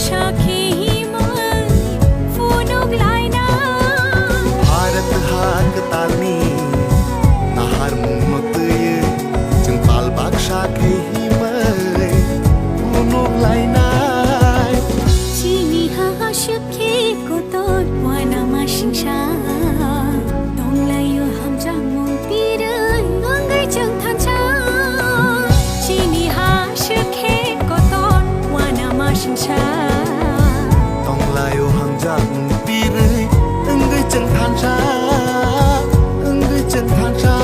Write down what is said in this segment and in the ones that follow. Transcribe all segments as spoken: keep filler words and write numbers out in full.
Sakhi himwi phunuk laina. Bharat ha kwtalni naharmungno twiwi chwng pal baksa khe himwi phunuk lainai. Chini ha aswk khe kotor uanama singsa. Tonglaio hamjakmung tirwi wngwi chwng thansa. Chini ha aswk khe kotor uanama singsa. Tonglaio hamjakmung tirwi wngwi chwng thansa, wngwi chwng thansa.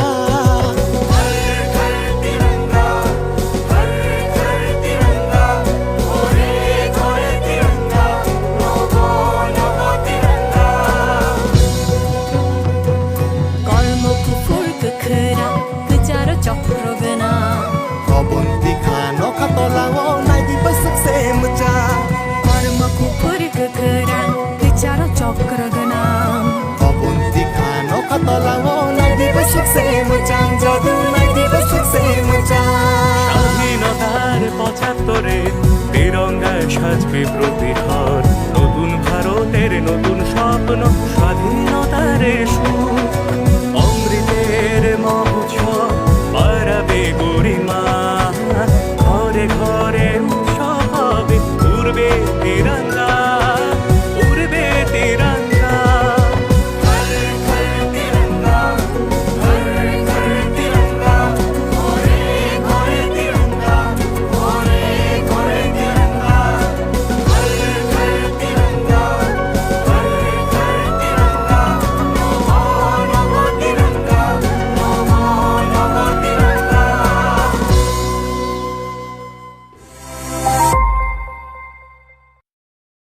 Kormo kuphur kwkhwrang, kwcharo chokro gwnang. Oboni tikha nokha tolao naidi bwswk se mwchang. Kormo kuphur kwkhwrang, kwcharo chokro gwnang. Oboni tikha nokha tolao naidi bwswk se mwchang, jadu naidi bwswk se mwchang. স্বাধীনতার পঁচাত্তরে তিরঙ্গা সাজবে প্রতি ঘর। নতুন ভারতের নতুন স্বপ্ন, স্বাধীনতার সুর। অমৃতের মহোৎসব বাড়াবে গরিমা। ঘরে ঘরে উৎসব হবে, উড়বে তিরঙ্গা।